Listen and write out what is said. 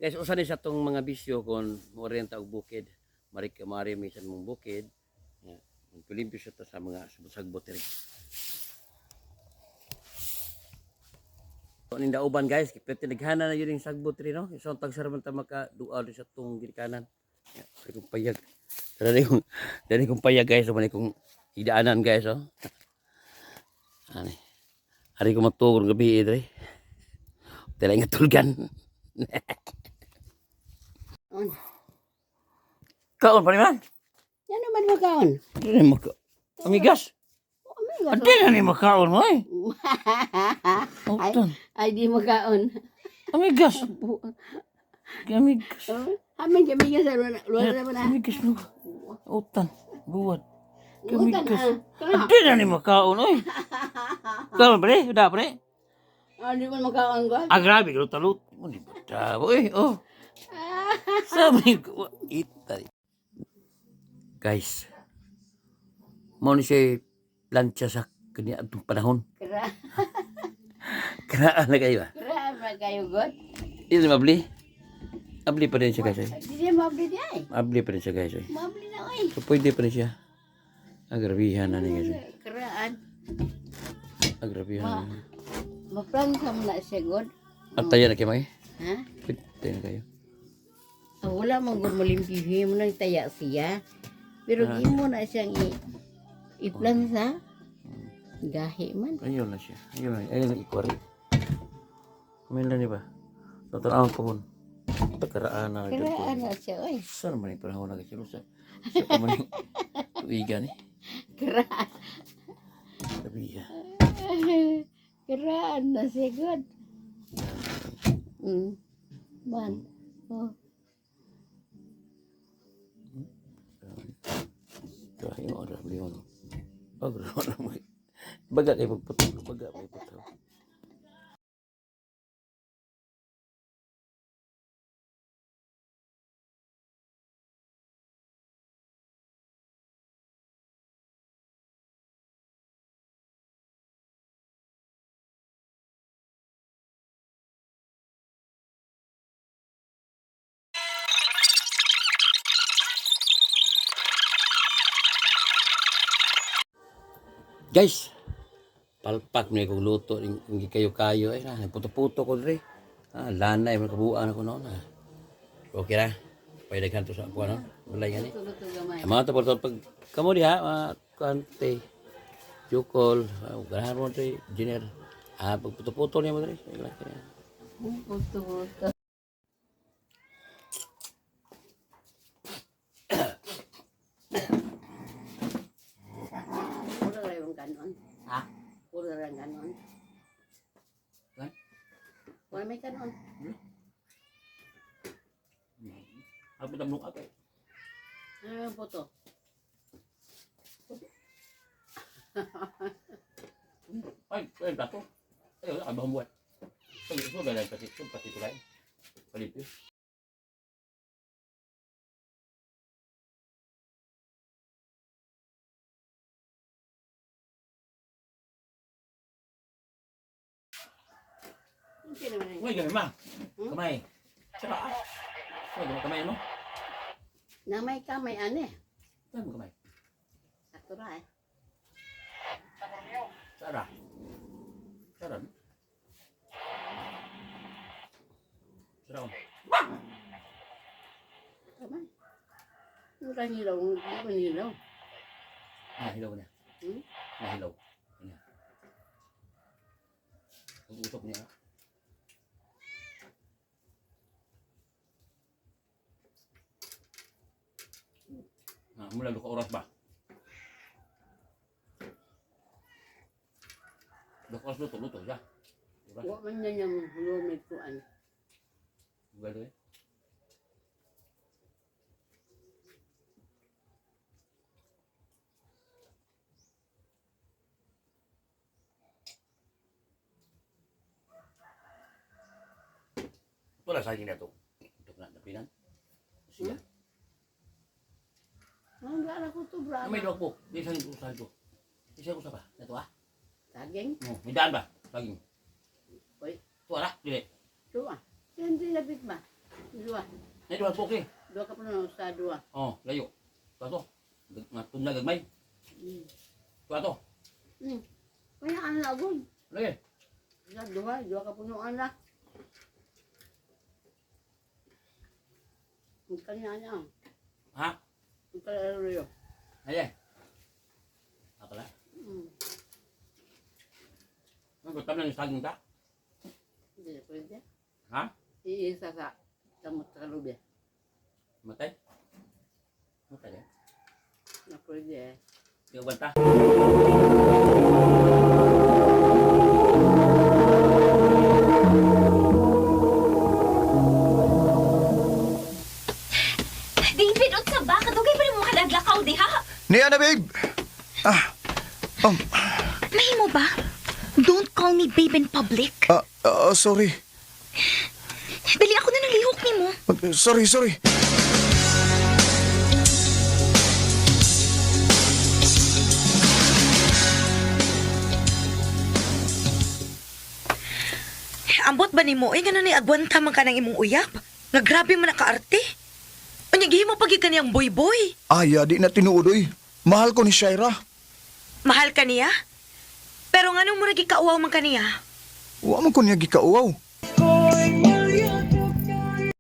Guys, usa ni sa tong mga bisyo kung moorienta og bukid. Mari ka mari minsan mong bukid. Ya, magpilimpyo siya ta sa mga sagbot diri. So, ning dauban, guys, kay naghana na yun yung sagbot diri, no. So tagsar man ta maka dual sa tong ginikanan. Ya, dali kong payag. Dali kong payag, guys, so man kong idaanan, guys, oh. Ani. Ari ko magtugor gabi diri. Dili nga tulgan. On. Kaon pa ni man. Yan naman makaon. Dili maka. Amigas. Oh, amigas. Adi na ni makaon mo eh. Ay, Utan. ay di makaon. Amigas. Amigas. Amin kami nga sa luna luna na. Amigas no. Utan. Buwad. Utan Amigas. ah. Adi na ni makaon oy. Kaon pre, udah pre. Ah, di man makaon ko. Ah, grabe, talut. Mo ni bata, oy, oh. Sabi ko, itay. Guys, mo ni siya plancha sa kanya atong panahon. Kra. Karaan na kayo ba? Kra ba kayo god? Hindi mabli. Abli pa din siya, guys, eh. Di mabli di ay. Abli pa din siya, guys, eh. Mabli na oy. So pwede pa rin siya. Agrabihan na ni, guys, eh. Kraan. Agrabihan na. Maplansa mo na siya god. At tayo na kayo, may. Ha? Pwede tayo na kayo. Ah, wala man gud mo limpihin mo nang taya siya. Pero Ah. gimo na siyang i iplansa. Gahi man. Ayun na siya. Ayun na. Ayun na ikwari. Kumain lang, di ba? Tatanawang pa kun. Pagkaraan na. Kraan na siya oy. Saan man yung panahon na kasi? Sa pa man yung tuigan eh. Kraan. Grabe ah. Kraan na siya god. Man. Oh. Grabe yung order. Leon. Oh, grabe mo. Baga kayo pagputol. Baga kayo putol. Guys, palpak na kong luto. Hindi kayo kayo. Ay na, puto-puto ko dre. Ah, lanay, makabuan ako noon. Ah. Okay ra. Pwede to sa ako, ano? Wala yan eh. Tulog gamay. Ang mga to pag kamo diha, mga kante, jukol, ganahan mo dre, engineer. Ah, pag puto-puto niya mo dre. Puto-puto. Puro ra yung kanon. Ha? Puro ra yung kanon. Kan? Wala may kanon. Ako damlong ako. Ano yung puto? Ay, ay, plato. Ay, wala ka ba buhat? Ay, ito ba lang pati, ito pati tulay. Palipyo. Hindi naman yun. Uy, gamay ma. Hmm? Kamay. Sara. Uy, gamay kamay mo. Na may kamay ane. Saan mo kamay? Sakto ra eh. Sara. Sara. Sara. Kamay. Yung kanilaw, yung kanilaw. Nahilaw niya. Hmm? Nahilaw. Niya. Ang usok niya. Ah, mula ka oras ba? Duka oras luto, luto siya. Oras. Wa man niya niyang lumit kuan. Galo eh. Wala sa na to. Ito na, napinan. Siya. Ang gara ko to bra. May dog po. Di sa ko sa ko. Isa ko sa ba? Nato ah. Saging. Oh, may daan ba? Saging. Oy. Tuwa ra, dili. Tuwa. Hindi lapit ba? Dua. Nay duha po okay. Dua ka puno sa dua. Oh, layo. Tuwa to. Nga tunla gagmay. Tuwa to. Kaya ano na agon? Lagi. Sa dua, dua ka punuan na. Ang kanya niya. Ha? Ang kanya. Ayan. Akala. Ang gutom na yung saging ta? Hindi na pwede. Ha? Iisa sa kamot sa lubi. Matay? Matay eh. Na pwede eh. Di ka banta. David, unsa ba? Kadugay pa nimo kadadlakaw diha. Niya na, babe! Ah, um, Mahimo ba? Don't call me babe in public. ah, ah, sorry. Dali ako na nalihok nimo. Sorry, sorry. Ambot ba nimo? Ay, ganun ni agwanta man ka ng imong uyab. Nga grabe man nakaarte. Unya, gihimo pagi kaniyang boy-boy. Ay, ah, di na tinuod, oy. Mahal ko ni Shaira. Mahal ka niya? Pero nganong mo nagikauaw man kaniya? Wa man ko niya gikauaw.